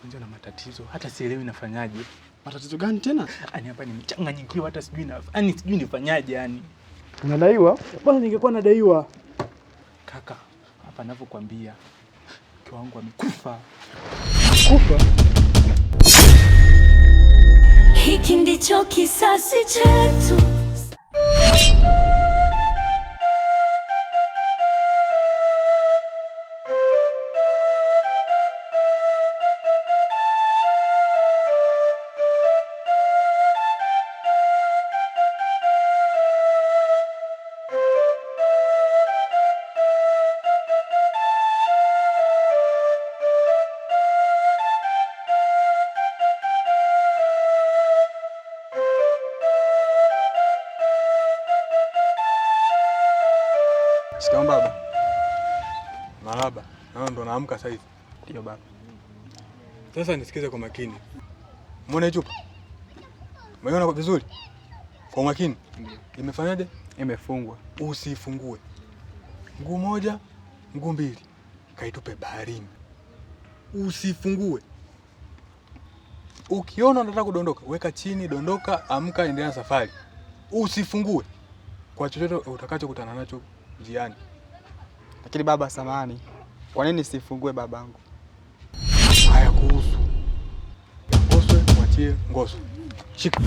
Unajua na matatizo, hata sielewi nafanyaje. Matatizo gani tena? Yaani hapa nimechanganyikiwa, hata sijui na yaani sijui nifanyaje yani. Unadaiwa? Bwana, ningekuwa nadaiwa. Kaka, hapa ninavyokuambia mke wangu amekufa. Kufa? Hiki ndicho kisasi chetu. Shikamoo baba. Marahaba. Naona ndo naamka sasa hivi. Ndio baba. Sasa nisikize kwa makini. Muone chupa? Umeona vizuri? Kwa makini? Ndio. Imefanyaje? Imefungwa. Usifungue. Mguu moja, mguu mbili. Kaitupe baharini. Usifungue. Ukiona unataka kudondoka, weka chini, dondoka, amka, endelea na safari. Usifungue kwa chochote utakachokutana nacho njiani. Lakini baba, samahani, kwa nini sifungue babangu? Haya kuhusu Ngoswe, mwachie Ngoswe. Shika.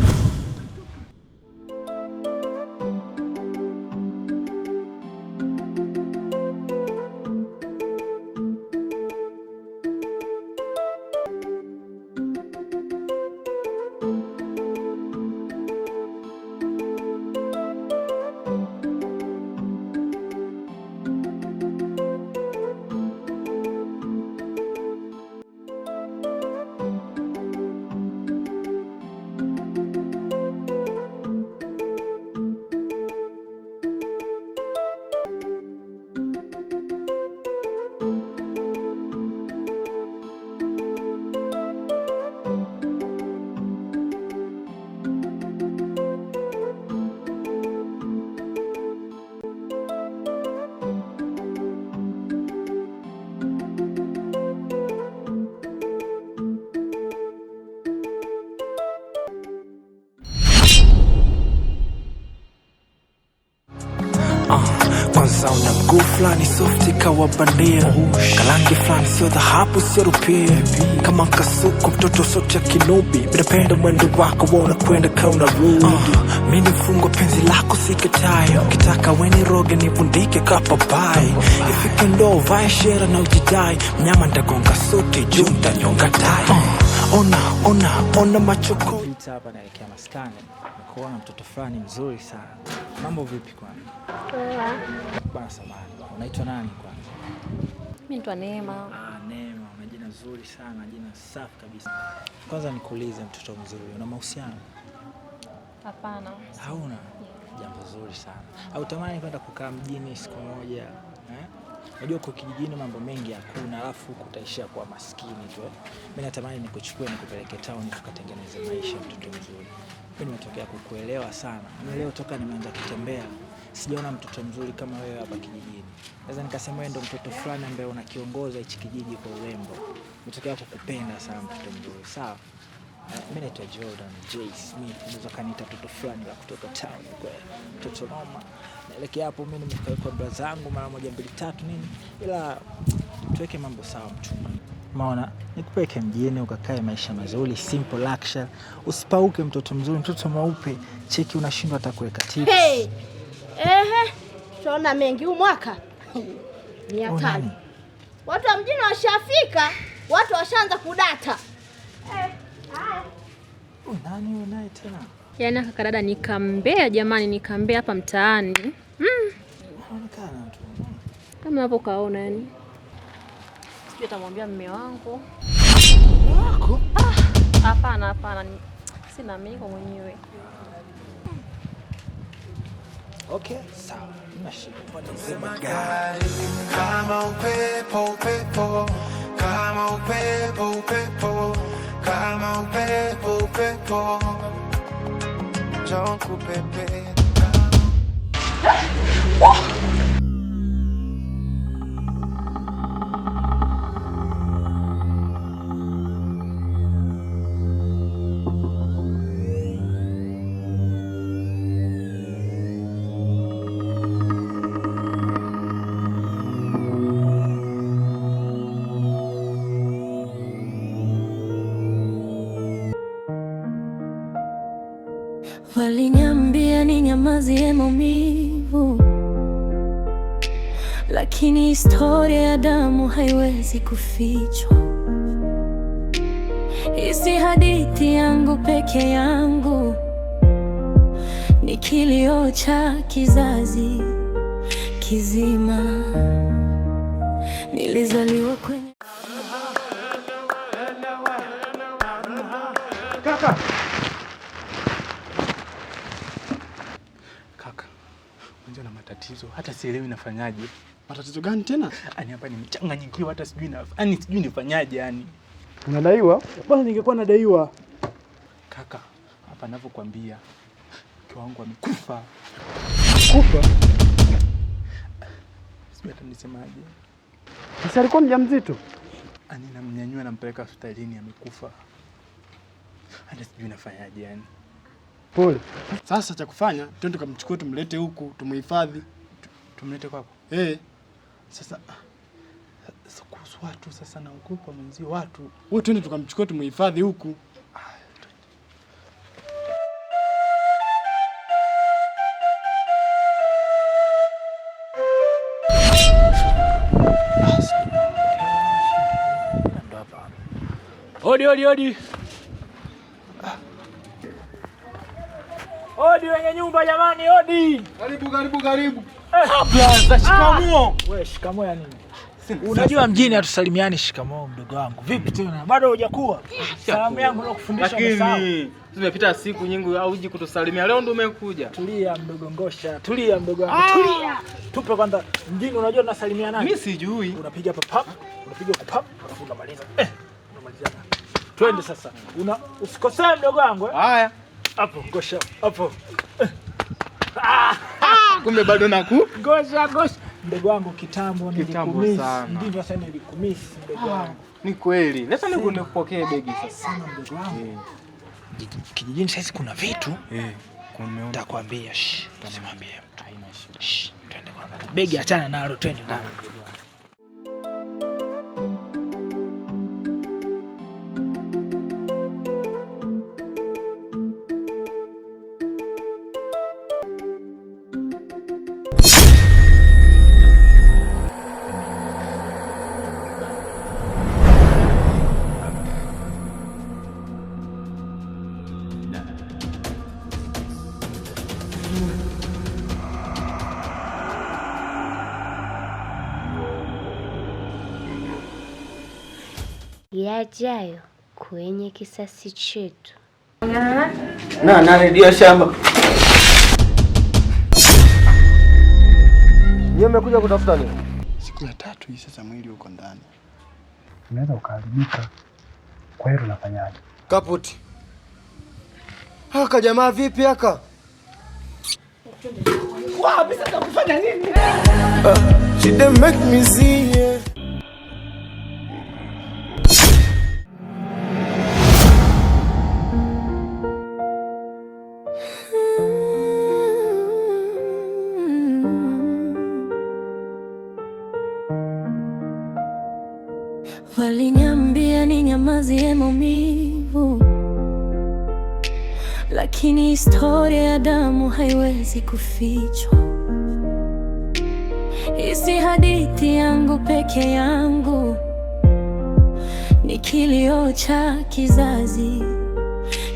Kwanza una mguu fulani soft kawa bandia, kalangi fulani sio dhahabu sio rupia, kama kasuku mtoto sote ya kinubi, minapenda mwendo wako wona kwenda ka unarudi. Mi ni mfungwa penzi lako sikatai, ukitaka weni roge nivundike kapapai, ifike ndo vae shera na ujidai, mnyama ntagonga suti juu ntanyonga tai. Ona ona ona machoko Pita hapa naelekea maskani, nikuona mtoto fulani mzuri sana. Mambo vipi kwanza? Bwana samahani, unaitwa nani kwanza? Mimi naitwa Neema. Ah, Neema, una jina zuri sana, jina safi kabisa. Kwanza nikuulize mtoto mzuri, una mahusiano? Hapana. Hauna? Jambo zuri sana. Hautamani kwenda kukaa mjini siku moja? Eh? Unajua uko kijijini mambo mengi hakuna, alafu huku utaishia kuwa maskini tu. Eh? Mimi natamani nikuchukue nikupeleke town tukatengeneze maisha, mtoto mzuri. Mimi nimetokea kukuelewa sana. Mimi leo toka nimeanza kutembea sijaona mtoto mzuri kama wewe hapa kijijini. Naweza nikasema wewe ndo mtoto fulani ambaye unakiongoza hichi kijiji kwa urembo. Nimetokea kukupenda sana mtoto mzuri. Sawa? Mimi naitwa Jordan J Smith. Unaweza kaniita mtoto fulani la kutoka town kwa mtoto noma. Naelekea hapo mimi nimefika kwa bra zangu mara moja mbili tatu nini, ila tuweke mambo sawa mchumba. Maona nikupeleke mjini ukakae maisha mazuri, simple luxury. Usipauke mtoto mzuri, mtoto mweupe, cheki unashindwa hata kuweka tips. Hey. Ehe, tutaona mengi huu mwaka ni hatari. Nani? Watu wa mjini washafika, watu washaanza kudata. Huyu nani huyu naye tena? Yaani kaka dada nikambea jamani, nikambea hapa mtaani. Anaonekana tu. Kama hapo kaona yani. Sijui atamwambia mume wangu. Wako? Hapana, hapana. Sina mimi niko mwenyewe. Okay, sawa. Hamna shida. Kama upepo upepo, kama upepo upepo, kama upepo upepo, njoo nikupepe. Waliniambia ninyamazie maumivu, lakini historia ya damu haiwezi kufichwa. Hii si hadithi yangu peke yangu, ni kilio cha kizazi kizima. Nilizaliwa kwenye Kaka. Kaka, unajua na matatizo, hata sielewi nafanyaje. Matatizo gani tena? Yaani hapa nimechanganyikiwa, hata sijui na yaani sijui nifanyaje yani. Unadaiwa? Bwana, ningekuwa nadaiwa. Kaka, hapa ninavyokuambia mke wangu amekufa. Kufa? Sijui hata nisemaje. Sasa alikuwa mjamzito? Yaani namnyanyua nampeleka hospitalini amekufa. Hata sijui nafanyaje yani. Pole. Sasa cha kufanya, twende tukamchukue tumlete huku, tumuhifadhi. Tumlete kwako? Eh. Sasa sasa kuhusu watu sasa naogopa mwenzio watu. Wewe twende tukamchukue tumuhifadhi huku. Odi, odi, odi. Odi wenye nyumba jamani, odi. Karibu, karibu, karibu. Blaza, shikamoo. Wewe shikamoo ya nini? Unajua mjini hatusalimiani shikamoo mdogo wangu. Vipi tena? Bado hujakuwa? Salamu yangu nilokufundisha umesahau. Lakini zimepita siku nyingi hauji kutusalimia. Leo ndo umekuja. Tulia mdogo Ngosha, tulia mdogo wangu, tulia. Tupe kwanza mjini unajua tunasalimia nani? Mimi sijui. Unapiga papap, unapiga kupap, alafu unamaliza. Unamaliza. Twende sasa. Una usikosee mdogo wangu eh? Haya. Hapo Ngosha, hapo. Kumbe bado naku. Ngosha, Ngosha. Mdogo wangu kitambo Kitambo nilikumisi. sana. Ndivyo sasa nilikumisi mdogo wangu. Ni kweli. Leta nikupokee begi sasa. Sana mdogo wangu. Kijijini sasa kuna vitu. Nitakwambia, shh, usimwambie mtu. Haina shida. Shh, twende kwanza. Begi achana nalo, twende ndani. Yajayo kwenye kisasi chetu. Na redio shamba. Nyie mmekuja kutafuta nini? Siku ya tatu hii sasa mwili uko ndani. Unaweza ukaharibika. Kwa hiyo tunafanyaje? Kaputi. Haka jamaa vipi haka? Wapi sasa kufanya nini? She dey make me see, yeah. Waliniambia ninyamazie maumivu, lakini historia ya damu haiwezi kufichwa. Hii si hadithi yangu peke yangu, ni kilio cha kizazi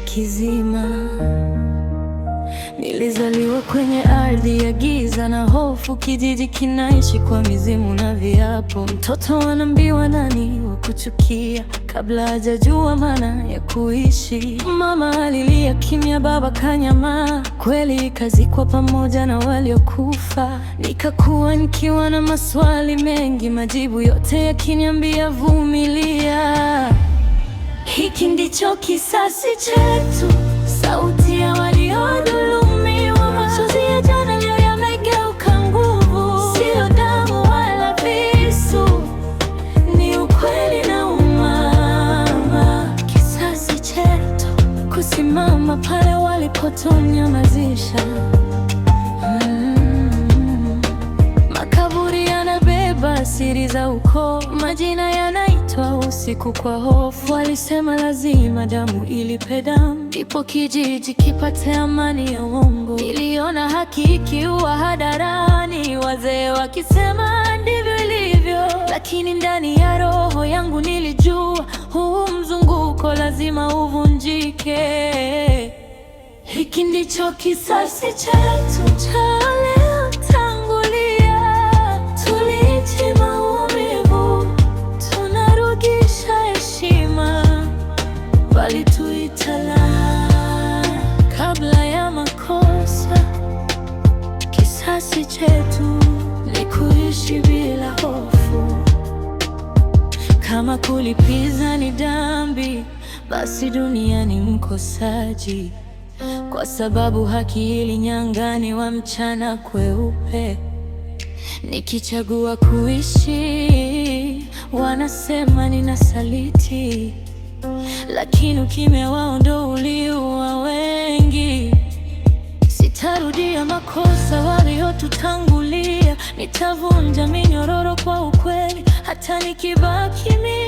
kizima. Nilizaliwa kwenye ardhi ya giza na hofu, kijiji kinaishi kwa mizimu na viapo. Mtoto anaambiwa nani wa kuchukia kabla hajajua maana ya kuishi. Mama alilia kimya, baba kanyamaa, kweli ikazikwa pamoja na waliokufa. Nikakuwa nikiwa na maswali mengi, majibu yote yakiniambia vumilia. Hiki ndicho kisasi chetu, sauti ya waliodhulumiwa. Machozi ya jana leo yamegeuka nguvu, sio damu wala visu, ni ukweli na umama. Kisasi chetu, kusimama pale walipotonyamazisha. Makaburi yanabeba siri za ukoo, majina yanaitwa usiku kwa hofu. Walisema lazima damu ilipe damu, ndipo kijiji kipate amani ya uongo. Niliona haki ikiua hadharani, wazee wakisema ndivyo ilivyo, lakini ndani ya roho yangu nilijua huu mzunguko lazima uvunjike. Hiki ndicho kisasi chetu cha leo, tangulia. Tuliishi maumivu, tunarudisha heshima. Walituita laana kabla ya makosa. Kisasi chetu ni kuishi bila hofu. Kama kulipiza ni dhambi, basi dunia ni mkosaji, kwa sababu haki ilinyang'anywa mchana kweupe. Nikichagua kuishi, wanasema ninasaliti, lakini ukimya wao ndo uliua wengi. Sitarudia makosa waliotutangulia, nitavunja minyororo kwa ukweli, hata nikibaki mimi.